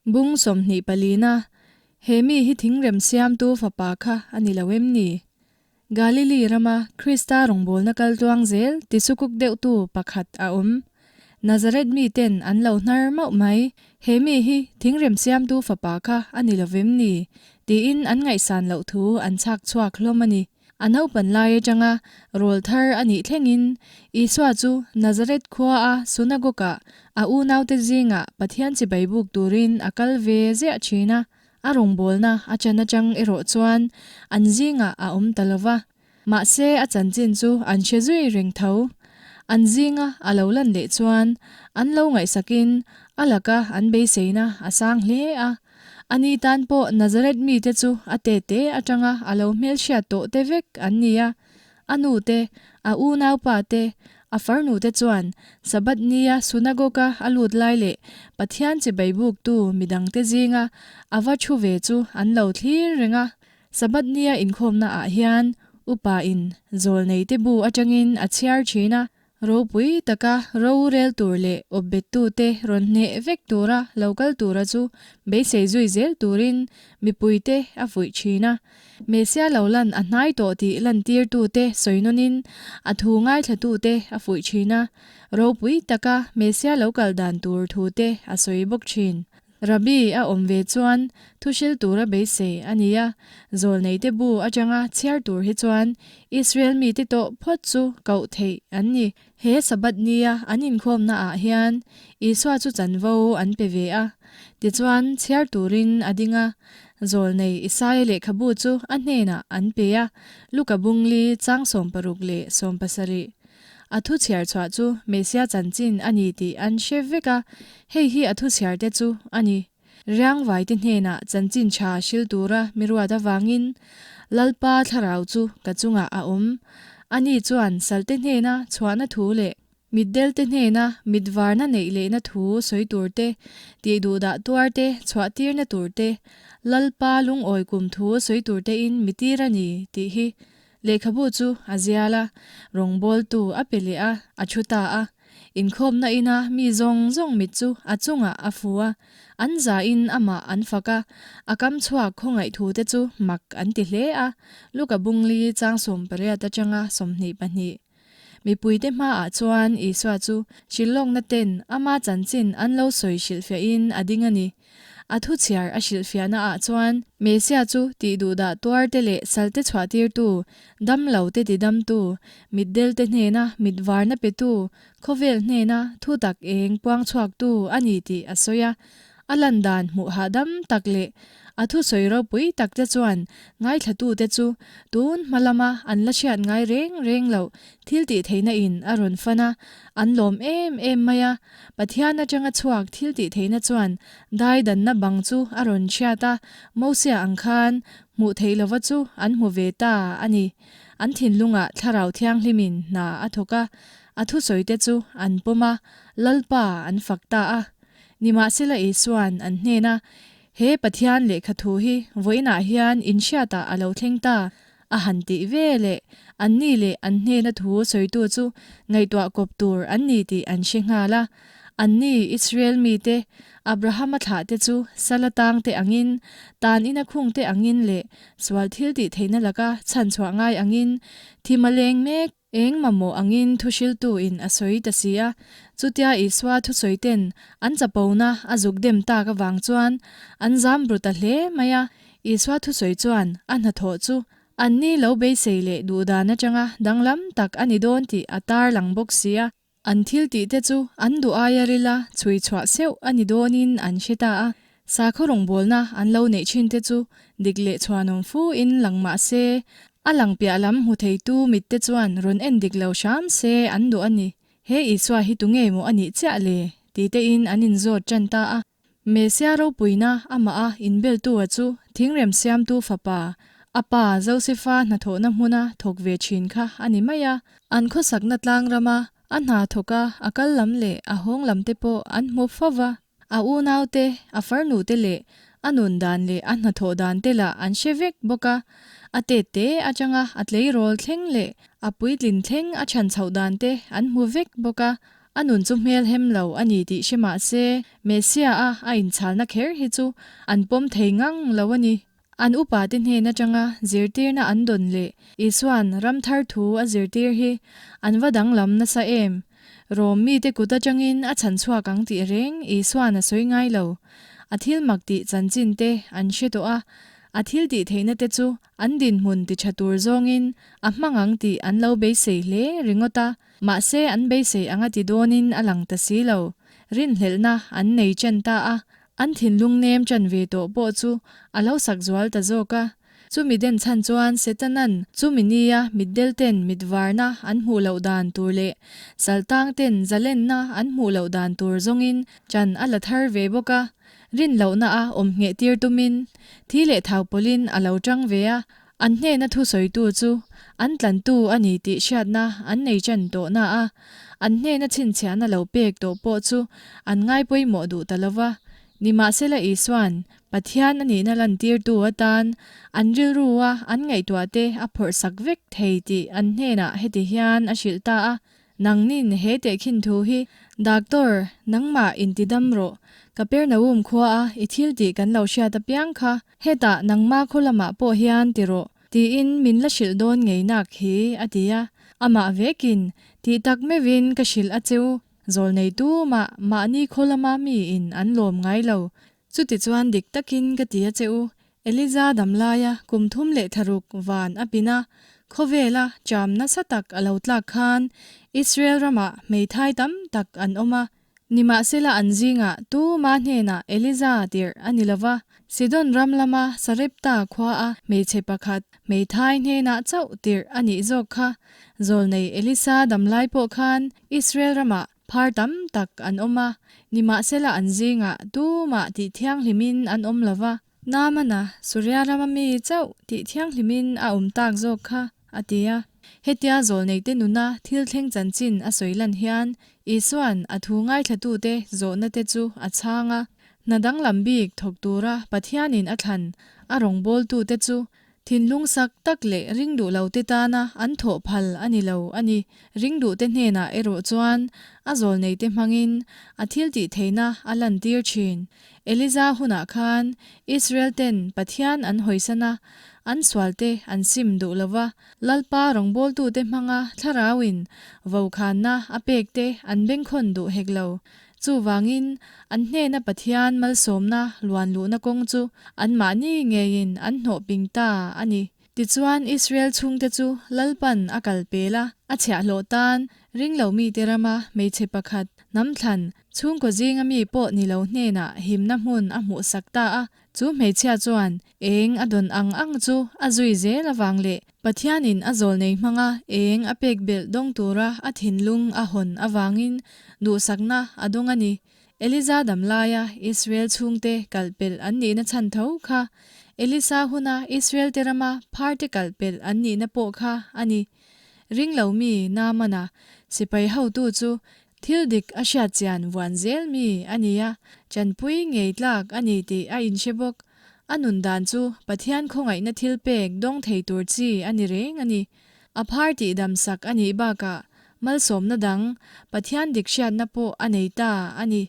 Bung 24 na, He mi hi thingrem siamtu fapa kha a ni lo em ni? Galili rama Krista rawngbawlna kal tluang zel tisukuk deuhtu pakhat a awm. Nazareth miten an lo hnar mauh mai. He mi hi thingrem siamtu fapa kha a ni lo vem ni? tiin an ngaihsan loh thu an chhak chhuak hlawm a ni. A naupan lai atanga rawl thar a nih thlengin Isua chu Nazareth khuaa synagogue-ah a unaute zingah Pathian chibai buk turin a kal ve ziah thin a. A rawngbawlna a chan atang erawh chuan an zingah a awm ta lo va. Mahse a chanchin chu an hre zui reng tho. An zinga a lo lan leh chuan an lo ngaihsakin a laka an beiseina a sang hle a. Ani tan pawh Nazareth mite chu a tete atanga a lo hmelhriat tawh te vek an ni a. A nu te, a unaupa te, a farnu te chuan Sabbath nia synagogue-a a lut lai leh Pathian chibai buktu midangte zinga a va thu ve chu an lo thlir reng a. Sabbath nia inkhawmna ah hian upa in zawlnei te bu atangin a chhiar thin a, ropui taka ro rel tur leh awpbet tu te rawn hneh vek tura lo kal tura chu beisei zui zel turin mipui te a fuih thin a. Mesia lo lan a hnai tawh tih lantir tu te sawi nawn in a thu ngaithla tu te a fuih thin a, ropui taka Mesia lo kal dan tur thu te a sawi bawk thin. Rabbi a awm ve chuan thuhril tura beisei a ni a, zawlneite bu atanga chhiar tur hi chuan Israel mite tawh phawt chu koh theih an ni. He Sabbath nia an inkhawmna ah hian Isua chu chanvo an pe ve a, tichuan chhiar turin a ding a, zawlnei Isaia lehkhabu chu a hnenah an pe a, Luka bungli chang 60 leh 70. A thu chhiar chhuah chu Mesia chanchin a ni tih an hre vek a, hei hi a thu chhiar te chu a ni. Riangvaite hnenah chanchin tha hril tura mi ruat avangin Lalpa thlarau chu ka chungah a awm. Ani chuan salte hnena chhuahna thu leh mitdelte hnena mitvarna neih lehna thu sawi tur te, tihduhdah tuar te chhuah tirna tur te, Lalpa lungawi kum thu sawi tur tein mi tir a ni tih hi Lehkhabu chu a zial a, rawngbawltu a pe leh a, a thu ta a. Inkhawmna ina mi zawng zawng mit chu a chungah a fu a, an zain amah an fak a, a kam chhuak khawngaih thute chu mak an ti hle a, Luka bungli chang 18 atanga 22. Mipuite hmaah chuan Isua chu hrilhlawkna ten ama chanchin an lo sawi hrilhfiahin a ding a ni. A thu chhiar a hrilhfiahna ah chuan Mesia chu tih duhdah tuar te leh salte chhuah tirtu, dam lo te ti damtu, mitdel te hnena mit varna petu, khawvel hnena thu tak eng puang chhuaktu a ni tih a sawi a. A lan dan hmuh hahdam tak leh a thusawi ropui tak te chuan ngaithlatute chu tun hma lama an la hriat ngai reng reng loh thil tih theihna in a rawn fan a, an lawm em em mai a. Pathian atanga chhuak thil tih theihna chuan dai danna bang chu a rawn hriat a, Mosia ang khan hmuh theih lova chu an hmu ve ta a ni. An thinlungah Thlarau Thianghlimin hna a thawk a, a thusawite chu an pawm a, Lalpa an fak ta a. Nimahsela Isua'n an hnena, He Pathian lehkha thu hi vawiinah hian inhriatah a lo thleng ta, a han tih ve leh anni leh an hnena thu sawitu chu ngaihtuah kawp tur an ni tih an hre nghal a. Anni Israel mite, Abrahama thlahte chu sala tangte angin, tan ina khungte angin leh sual thil tih theihna laka chhanchhuah ngai angin thim a leng mek. Eng mamawh angin thuhriltu in a sawi ta si a, chutia Isua thusawi ten an chapona a zuk dem tak avang chuan an zam ru ta hle mai a. Isua thusawi chuan a hnathawh chu anni lo beisei leh duhdan atanga danglam tak a ni dawn tih a tarlang bawk si a. An thil tih te chu an duh aia rila chhui chhuah seuh a ni dawnin an hre ta a. Sakhaw rawngbawlna an lo neih thin te chu dik leh chhuanawm fu in lang mah se, a lang piah lam hmu theitu mit te chuan rawn en dik lo hram se an duh a ni. He Isua hi tu nge maw a nih chiah le? ti tein an inzawt tan ta a. Mesia ropuina amah a inbeltu-a chu thingrem siamtu fapa, a pa Josefa hnathawhna hmuna thawk ve thin kha a ni mai a. An khawsakna tlang rama a hna thawka a kal lam leh a hawng lam te pawh an hmu fo va. A unaute, a farnute leh a nun dan leh a hnathawh dan te lah an hre vek bawk a. A tet te atanga a tleirawl thleng leh a puitlin thleng a chhan chhoh dan te an hmu vek bawk a. A nun chu hmelhem lo a ni tih hre mah se, Messiah-a a inchhalna kher hi chu an pawm thei ngang lo a ni. An upate hnen atanga zirtirna an dawn leh Isua'n ram thar thu a zirtir hi an va danglam nasa em? Rom mite kut atangin a chhan chhuak ang tih reng Isua'n a sawi ngai lo. A thil mak tih chanchin te an hre tawh a, a thil tih theihna te chu an dinhmun ti tha tur zawngin a hmang ang tih an lo beisei hle ringawt a, mahse an beisei anga ti dawnin a lang ta si lo. Rinhlelhna an nei chen ta a, An thinlung nem ṭan ve tawh pawh chu a lo sak zual ta zawk a. Chumi den chhan chuan Setana'n chumi nia mitdelten mitvarna an hmuh loh dan tur leh saltangten zalenna an hmuh loh dan tur zawngin ṭan a la thar ve bawk a. Rin lohna a awm ngheh tir tumin thi leh thau pawlhin a lo ṭang ve a. An hnena thusawitu chu an tlantu a ni tih hriatna an nei ṭan tawh na a, an hnena chhinchhiahna lo pek tawh pawh chu an ngai pawimawh duh ta lo va. Nimahsela Isua'n Pathian a nihna lantirtu atan an rilrua an ngaihtuahte a phawrhsak vek thei tih an hnenah heti hian a hrilh ta a, Nangnin he tehkhin thu hi, Doctor, nangmah inti dam rawh. Kapernaum khuaa i thil tih kan lo hriat apiang kha, hetah nangma khaw lamah pawh hian ti rawh, tiin min la hrilh dawn ngei nak hi, a ti a. Amah vekin, Tih tak meuhin ka hrilh a cheu, zawlnei tumah mahni khaw lama miin an lawm ngai lo. Chutichuan dik takin ka ti a che u, Eliza damlaia kum thum leh tharuk van a pin a, khawvela cham nasa tak a lo tlak khan Israel ramah hmeithai tam tak an awm a. Nimahsela an zingah tuma hnenah Eliza tirh a ni lova, Sidon ram lama Sarepta khuaa hmeichhe pakhat hmeithai hnenah chauh tirh a nih zawk kha. Zawlnei Elisa damlai pawh khan Israel ramah Phar tam tak an awm a, nimahsela an zingah tumah tih thianghlimin an awm lo va. Naamana, Suria rama mi chauh tih thianghlimin a awm tak zawk kha, a ti a. Hetia zawlneite nuna thil thleng chanchin a sawi lan hian Isua'n a thu ngaithlatute zawhnate chu a chhang a. Hna danglam bik thawk tura Pathianin a thlan a rawngbawltute chu Thinlung sak tak leh ring duh lote tana an thawh phal a ni lo a ni. Ring duhte hnenah erawh chuan a zawlneite hmangin a thiltih theihna a lantir thin. Eliza hunah khan Israel ten Pathian an hawisan a, an sualte an sim duh lo va, Lalpa rawngbawltute hmanga thlarauin vokhanna a pekte an bengkhawn duh hek lo. Chuvangin, an hnena Pathian malsawmna luan luhna kawng chu anmahni ngeiin an hnawh ping ta a ni. Tichuan, Israel chhungte chu Lalpan a kal pel a, a chhiahhlawh tan ringlo mite rama hmeichhe pakhat hnamthlan chhungkaw zinga mi pawh ni lo hnenah himna hmun a hmuhsak ta a. Chu hmeichhia chuan eng a dawn ang ang chu a zui zel avang leh Pathianin a zawlnei hmanga eng a pek belh dawng tura a thinlung a hawn avangin duhsakna a dawng a ni. Eliza dam laia Israel chhungte kalh pelh an nihna chhan tho kha Elisa huna Israel te rama pharte kalh pelh an nihna pawh kha a ni. Ringlo mi Naamana sipai hotu chu Thil dik a hriat chian vuan zel mi a ni a, chanpui ngei tlak a ni tih a inhre bawk. A nun dan chu Pathian khawngaihna thil pek dawng thei tur chi a ni reng a ni. A phar tih dam sak a nih bakah malsawmna dang Pathian dik hriatna pawh a nei ta a ni.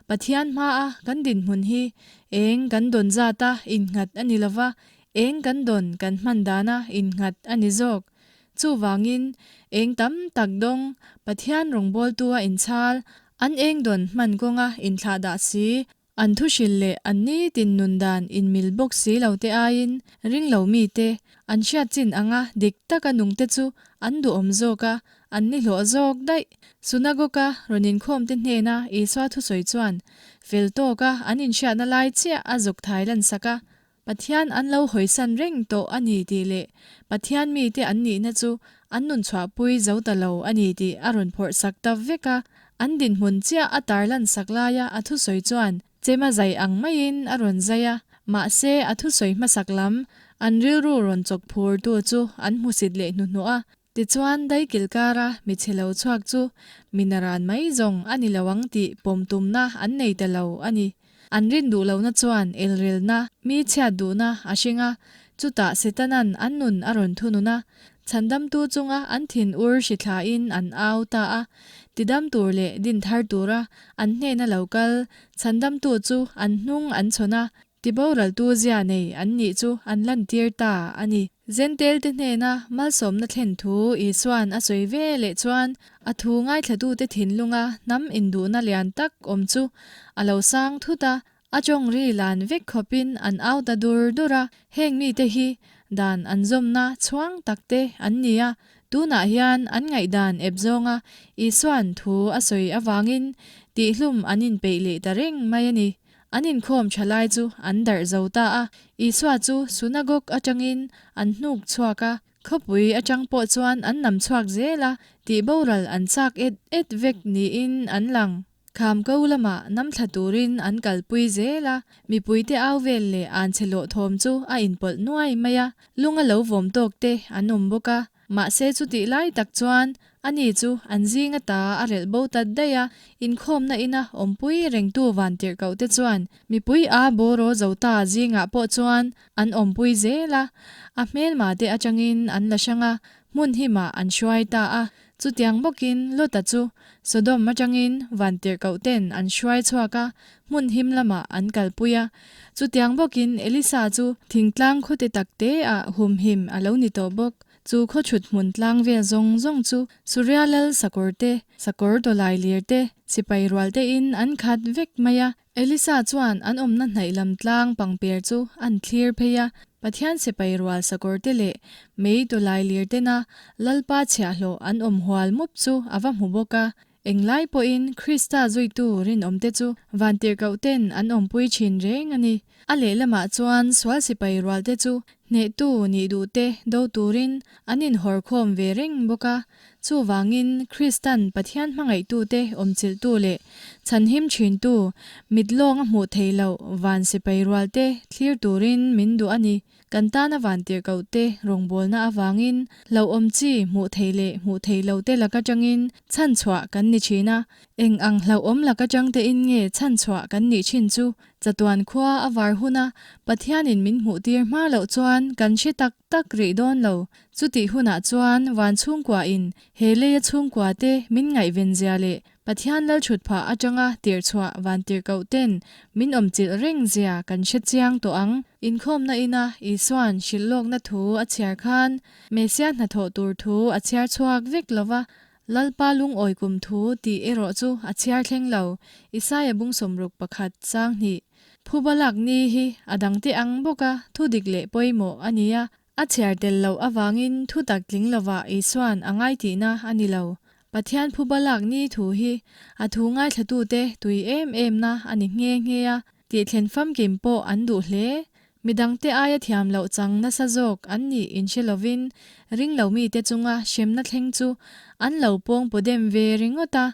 Pathian hmaa kan dinhmun hi eng kan dawn zata innghat a ni lova, eng kan dawn kan hman dana innghat a ni zawk. Chuvangin, eng tam tak dawng, Pathian rawngbawltua inchhal, an eng dawn hman kawnga inthlah dah si, an thuhrilh leh an nitin nun dan inmil bawk si lo te aiin ring lo mite, an hriat chin anga dik taka nungte chu an duhawm zawk a, an nihlawh zawk daih. Sunagoga rawn inkhawmte hnena Isua thusawi chuan fel tawka an inhriatna lai chiah a zuk thai lansak a, Pathian an lo hawisan reng tawh a ni tih leh Pathian mite an nihna chu an nun chhuahpui zo ta lo a ni tih a rawn phawrh sak ta vek a. An dinhmun chiah a tarlan sak laia a thusawi chuan chema zai ang maiin a rawn zai a, mahse a thusawi hmasak lam an rilru rawn chawk phurtu chu an hmusit leh hnuhnawh a. Tichuan daikil kara mi chhe lo chhuak chu mi naran mai zawng a ni lo ang tih pawm tumna an nei ta lo a ni. An rin duh lohna chuan elrelna, mi chhiat duhna a hring a, chutah Setana'n an nun a rawn thunun a. Chhandamtu chunga an thinur hrithlain an au ta a. Tidam tur leh dinthar tura an hnena lo kal Chhandamtu chu an hnung an chhawn a, Tiboraltu zia nei an nih chu an lantir ta a ni. Zentelte hnena malsawmna thlen thu Isua'n a sawi ve leh chuan a thu ngaithlatute thinlunga hnam induhna lian tak awm chu a lo sang thut a, a tawng ri lan vek khawpin an au ta dur dur a. Heng mite hi dan an zawmna chhuang takte an ni a, tunah hian an ngaihdan ep zawnga Isua'n thu a sawi avangin tihhlum an inpeih leh ta reng mai a ni. An inkhawm tha lai chu an darh zo ta a, Isua chu sunagog atangin an hnuk chhuak a, khawpui atang pawh chuan an nam chhuak zel a, tih boral an chak et et vek niin an lang. Kham ko lamah nam thla turin an kalpui zel a, mipuite au vel leh an che lawh thawm chu a inpawlh nuai mai a, lunga lo vawm tawk te an awm bawk a. Mahse chutih lai tak chuan ani chu an zinga ta a relh bo ta daih a, inkhawmna ina awmpui rengtu vantirhkoh te chuan mipui a bawraw zo ta zingah pawh chuan an awmpui zel a, a hmelma te atangin an la hrang a, hmun himah an hruai ta a. Chutiang bawkin Lota chu Sodom atangin vantirhkoh ten an hruai chhuak a, hmun him lamah an kalpui a. Chutiang bawkin Elisa chu thingtlang khawte takte ah humhim a lo ni tawh bawk. Chu khaw chhut hmun tlang vel zawng zawng chu Suria lal sakawr te, sakawr tawlai lir te, sipai rual te in an khat vek mai a. Elisa chuan an awmna hnaih lam tlang pangper chu an thlir phei a, Pathian sipai rual sakawr te leh mei tawlai lir tena Lalpa chhiahhlawh an awm hual mup chu a va hmu bawk a. Englai pawhin Krista zuitu rinawmte chu vantirhkohten an awmpui thin reng a ni. A lehlamah chuan sual sipai rualte chu hnehtu nih duhte do turin an inhawrkhawm ve reng bawk a. Chuvangin Kristan Pathian hmangaihtute awmchilhtu leh chhanhim thintu mit lawng a hmuh theih loh van sipai rualte thlir turin min duh a ni. Kan tana vantirhkohte rawngbawlna avangin hlauhawm chi hmuh theih leh hmuh theih lote lak atangin chhanchhuah kan ni thin a. Eng ang hlauhawm lak atangtein nge chhanchhuah kan nih thin chu chatuan khua a var huna Pathianin min hmuhtir hma loh chuan kan hre tak tak rih dawn lo. Chutih hunah chuan van chhungkuain he leia chhungkuate min ngaihven zia leh Pathian Lalchhut phah atanga tirhchhuah vantirhkoh ten min awmchilh reng zia kan hre chiang tawh ang. Inkhawmna ina Isua'n hrilhlawkna thu a chhiar khan Messia hnathawh tur thu a chhiar chhuak vek lo va, Lalpa lungawi kum thu tih erawh chu a chhiar thleng lo, Isaia bung 61 chang hnih. Phuba lak ni hi a dangte ang bawka thu dik leh pawimawh a ni a, A chhiar tel loh avangin thu tak tling lovah Isua'n a ngai tihna a ni lo. Pathian phuba lak ni thu hi a thu ngaithlatute tui em emna a ni nghe nghe a, tih thlen famkim pawh an duh hle. Midangte aia thiam loh chang nasa zawk an nih inhre lovin ringlo mite chunga hremna thleng chu an lo pawng pawdem ve ringawt a,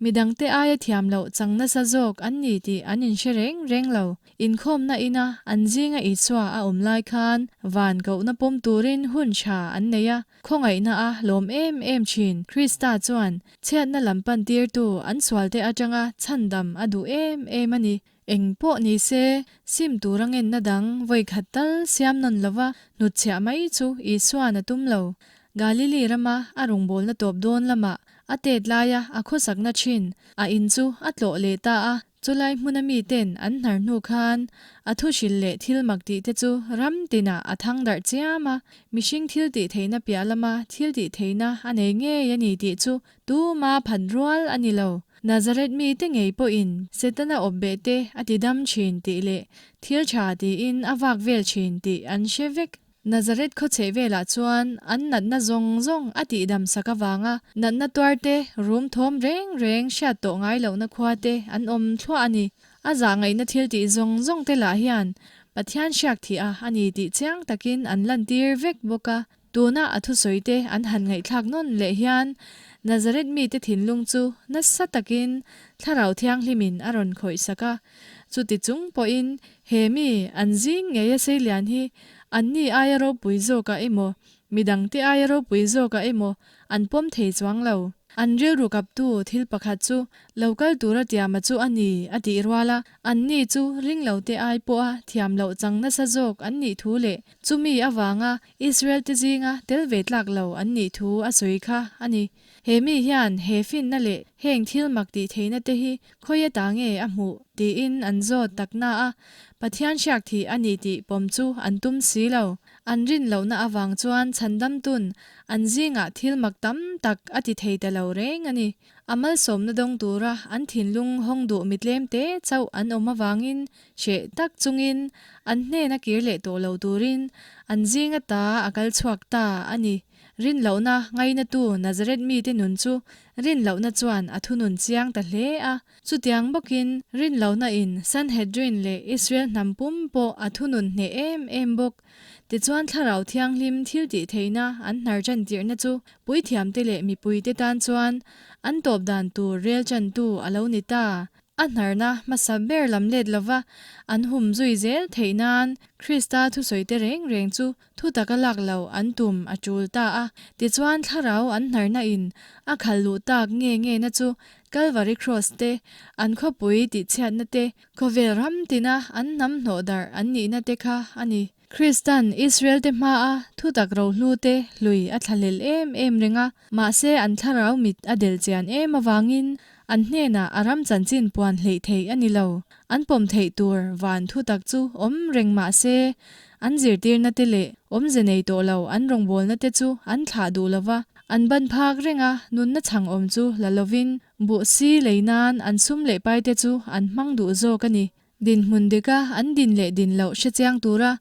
midangte aia thiam loh chang nasa zawk an ni tih an inhre reng reng lo. Inkhawmna ina an zinga Isua a awm lai khan van kohna pawm turin hun tha an nei a, khawngaihna a lawm em em thin. Krista chuan chhiatna lam pan tirtu an sualte atanga chhandam a duh em em a ni. Eng pawh ni se, sim tura ngenna dang vawi khat tal siam nawn lova hnutchhiah mai chu Isua'n a tum lo. Galili rama a rawngbawlna tawp dawn lamah a tet laia a khawsakna thin a in chu a tlawh leh ta a. Chulai hmuna miten an hnar hnu khan a thu hrilh leh thil mak tih te chu ram tinah a thang darh chiam a, mihring thil tih theihna piah lama thil tih theihna a nei ngei a ni tih chu tuma phat rual a ni lo. Nazareth mite ngei pawhin Setana awp beh te a ti dam thin tih leh thil tha tiin a vak vel thin tih an hre vek. Nazareth khaw chheh velah chuan an natna zawng zawng a tihdam sak avanga natna tuarte rum thawm reng reng hriat tawh ngai lohna khua te an awm thluah a ni. A zah ngaihna thil tih zawng zawng te lah hian Pathian hriak thih a a ni tih chiang takin an lantir vek bawk a. Tuna a thusawi te an han ngaihthlak nawn leh hian Nazareth mite thinlung chu nasa takin Thlarau Thianghlimin a rawn khawih sak a. Chuti chung pawhin he mi an zing ngei a seilian hi anni aia ropui zawkah emaw, midangte aia ropui zawkah emaw an pawm thei chuang lo. An rilru kaptu thil pakhat chu lo kal tura tiama chu a ni a tih rual a, anni chu ringlote ai pawha thiam loh chang nasa zawk an nih thu leh chumi avanga Israel te zinga tel ve tlak lo an nih thu a sawi kha a ni. He mi hian he finna leh heng thil mak tih theihna te hi khawi ata nge a hmuh tiin an zawt tak na a, Pathian hriak thih a ni tih pawm chu an tum si lo. An rin lohna avang chuan chhandamtun an zingah thil mak tam tak a ti thei ta lo reng a ni. A malsawmna dawng tura an thinlung hawng duh mi tlem te chauh an awm avangin hreh tak chungin an hnena kir leh tawh lo turin an zinga ta a kal chhuak ta a ni. Rin lohna ngainatu Nazareth mite nun chu rin lohna chuan a thunun chiang ta hle a. Chutiang bawkin rin lohna in Sanhedrin leh Israel hnam pum pawh a thunun hneh em em bawk. Tichuan Thlarau Thianghlim thil tih theihna an hnar tan tirhna chu puithiamte leh mipuite tan chuan an tawp dan tur rel tantu a lo ni ta. A hnarna hmasa ber lam let lova an hum zui zel theih nan Krista thusawite reng reng chu thu taka lak lo an tum a tul ta a. Tichuan Thlarau an hnarna in a khal luh tak nge nge na chu Kalvari Cross te, an khawpui tihchhiatna te, Khawvel ram tina an hnam hnawh darh an nihna te kha a ni. Kristan Israel te hmaa thutak rohlu te hlui a thlahlel em em reng a, mahse an thlarau mit a del chian em avangin an hnenah a ram chanchin puan hleih theih a ni lo. An pawm theih tur van thutak chu awm reng mahse an zirtirna te leh awmze nei tawh lo an rawngbawlna te chu an thlah duh lo va, an ban phak reng a nunna chhang awm chu la lovin Buh si lei nan an sum leh pai te chu an hmang duh zawk a ni. Dinhmun dika an din leh din loh hre chiang tura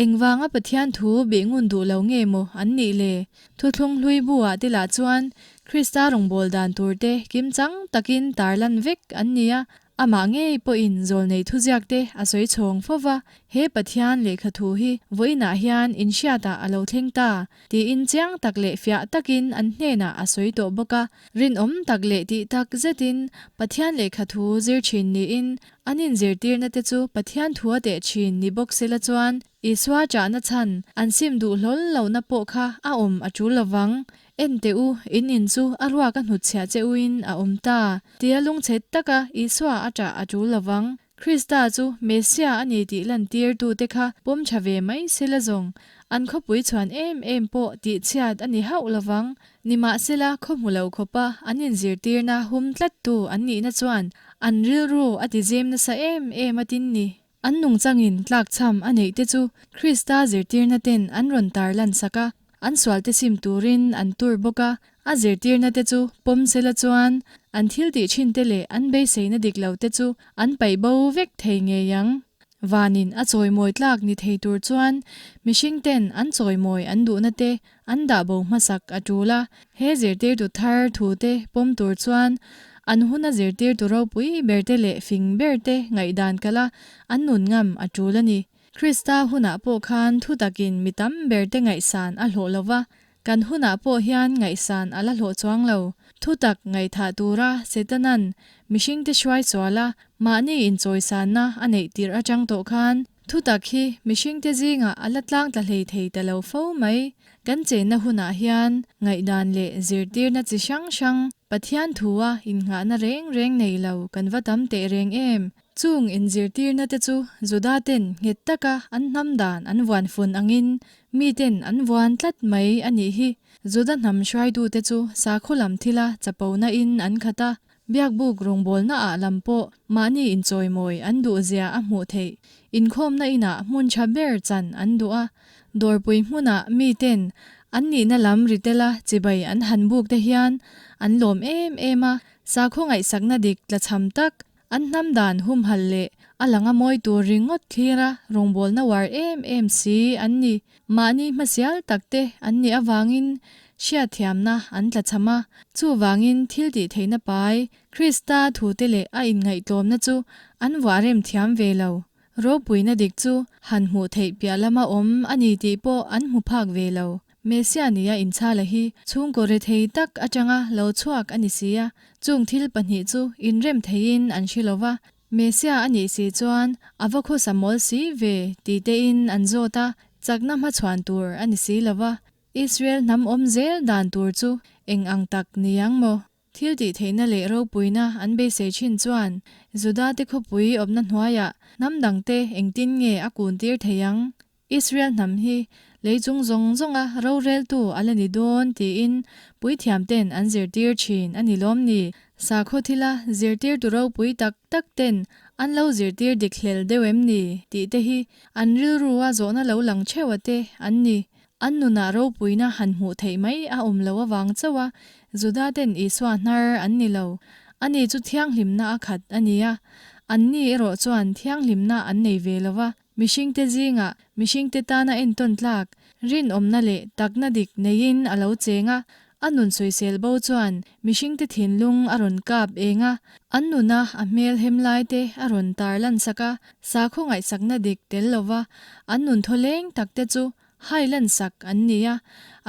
engvanga Pathian thu bih ngun duh lo nge maw an nih le? Thuthlung hlui bu ah te lah chuan Krista rawngbâwl dan tur te kimchang takin tarlan vek an ni a, Amah ngei pawhin zawlnei thuziak te a sawi chhawng fo va, he Pathian lehkha thu hi vawiinah hian inhriatah a lo thleng ta, tiin chiang tak leh fiah takin an hnenah a sawi tawh bawk a. Rinawm tak leh tih tak zetin Pathian lehkha thu zir thin niin an inzirtirna te chu Pathian thua teh thin ni bawk sela chuan Isua chahna chhan an sim duh hlawl lohna pawh kha a awm a tul lovang. En teh u, in in chu a ruak a hnutchhiah che uin a awm ta, tia lungchhet taka Isua a ṭah a ṭul lovang. Krista chu Messia a ni tih lantirtute kha pawm ṭha ve mai sela zawng, an khawpui chhuan em em pawh tihchhiat a ni hauh lovang. Nimahsela khaw hmu lo khawpa an inzirtirna hum tlattu an nihna chuan an rilru a tizem nasa em em a tin ni. An nungchangin tlakchham a neih te chu Krista zirtirna ten an rawn tar lan sak a, an sualte sim turin an tur bawk a, a zirtirna te chu pawm sela chuan an thil tih thin te leh an beiseina dik lo te chu an paih bo vek thei ngei ang. Vanin a chawimawi tlak ni thei tur chuan mihring ten an chawimawi an duhna te an dah bo hmasak a tul a, he zirtirtu thar thu te pawm tur chuan an huna zirtirtu ropui ber te leh fing ber te ngaihdan kala an nun ngam a tul a ni. Krista hunah pawh khan thu takin mi tam ber te ngaihsan a hlawh lo va, kan hunah pawh hian ngaihsan a la hlawh chuang lo. Thu tak ngaihthah tura Setana'n mihringte hruai suala mahni inchawisanna a neih tirh atang tawh khan Thutak hi mihringte zingah a la tlang tla hlei thei ta lo fo mai. Kan chenna hunah hian ngaihdan leh zirtirna chi hrang hrang Pathian thua innghahna reng reng nei lo kan va tam teh reng em? Chung inzirtirna te chu Juda ten nghet taka an hnam dan an vuan fun angin miten an vuan tlat mai a nih hi. Juda hnam hruaitute chu sakhaw lam thila chapona in an khat a, Biakbuk rawngbawlna ah lam pawh mahni inchawimawi an duh zia a hmuh theih. Inkhawmna inah hmun tha ber chan an duh a, dawrpui hmunah miten an nihna lam ri tela chibai an han buk te hian an lawm em em a, sakhaw ngaihsakna dik tlachham tak an hnam dan humhalh leh a langa mawi tur ringawt thlira rawngbawlna uar em em si an ni. Mahni hmasial takte an nih avangin hriatthiamna an tlachham a, chuvangin thil tih theihna pai Krista thute leh a inngaihtlawmna chu an vuah rem thiam ve lo. Ropuina dik chu han hmuh theih piah lama awm a ni tih pawh an hmu phak ve lo. Messia nia inchhala hi chhungkaw rethei tak atanga lo chhuak a ni si a, chung thil pahnih chu inrem theiin an hre lo va, Messia a nih si chuan a va khawsa mawl si ve tih tein an zawt a, chakna hmachhuan tur a ni si lo va. Israel hnam awm zel dan tur chu eng ang tak ni ang maw? Thiltihtheihna leh ropuina an beisei thin chuan Judate khawpui awpna hnuaiah hnam dangte engtin nge a kuntir theih ang? Israel hnam hi lei chung zawng zawnga roreltu a la ni dawn tiin puithiamten an zirtir thin a ni lawm ni? Sakhaw thila zirtirtu ropui tak tak ten an lo zirtir dik hlel deuh em ni tih te hi an rilrua zawhna lo lang theuh te an ni. An nunah ropuina han hmuh theih mai a awm lo avang chauh a Juda ten Isua hnar an ni lo. Ani chu thianghlimna a khat a ni a, anni erawh chuan thianghlimna an nei ve lo va. Mihringte zingah mihringte tana entawn tlak, rinawmna leh takna dik neiin a lo cheng a, a nun sawisel bo chuan mihringte thinlung a rawn kap eng a, an nuna a hmel hem laite a rawn tar lansak a, sakhaw ngaihsakna dik tel lova an nun thawleng takte chu hai lansak an ni a,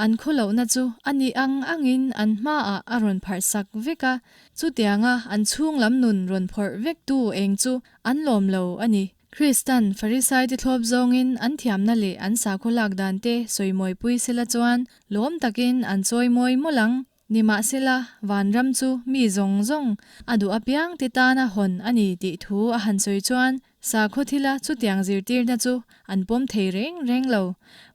an khawlohna chu a nih ang angin an hmaah a rawn pharhsak vek a, chutianga an chhunglam nun rawn phawrh vektu eng chu an lawm lo a ni. Kristan Farisaite thlawp zawngin an thiamna leh an sakhaw lak dante sawimawipui sela chuan lawm takin an chawimawi mawlh ang. Nimahsela, vanram chu mi zawng zawng a duh apiangte tana hawn a ni tih thu a han sawi chuan sakhaw thila chutiang zirtirna chu an pawm thei reng reng lo.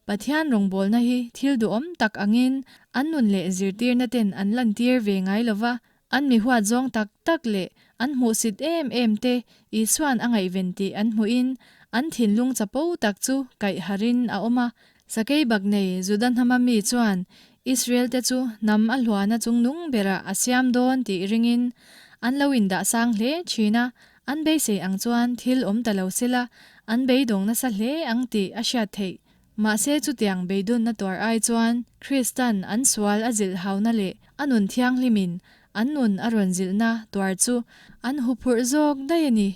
Pathian rawngbawlna hi thil duhawm tak angin an nun leh zirtirna ten an lantir ve ngai lova, An mi huat zawng tak tak leh an hmuhsit em em te Isua'n a ngaihven tih an hmuhin an thinlung chapo tak chu kaih harin a awm a. Sakei bak nei Juda hnama mi chuan Israel te chu hnam a hluana chungnung berah a siam dawn tih ringin an lo indah sang hle thin a, an beisei ang chuan thil awm ta lo sela an beidawng nasa hle ang tih a hriat theih. Mahse chutiang beidunna tuar ai chuan Kristan an sual a zilh hauna leh a nun thianghlimin an nun a rawn zilhna tuar chu an huphurh zawk daih a ni.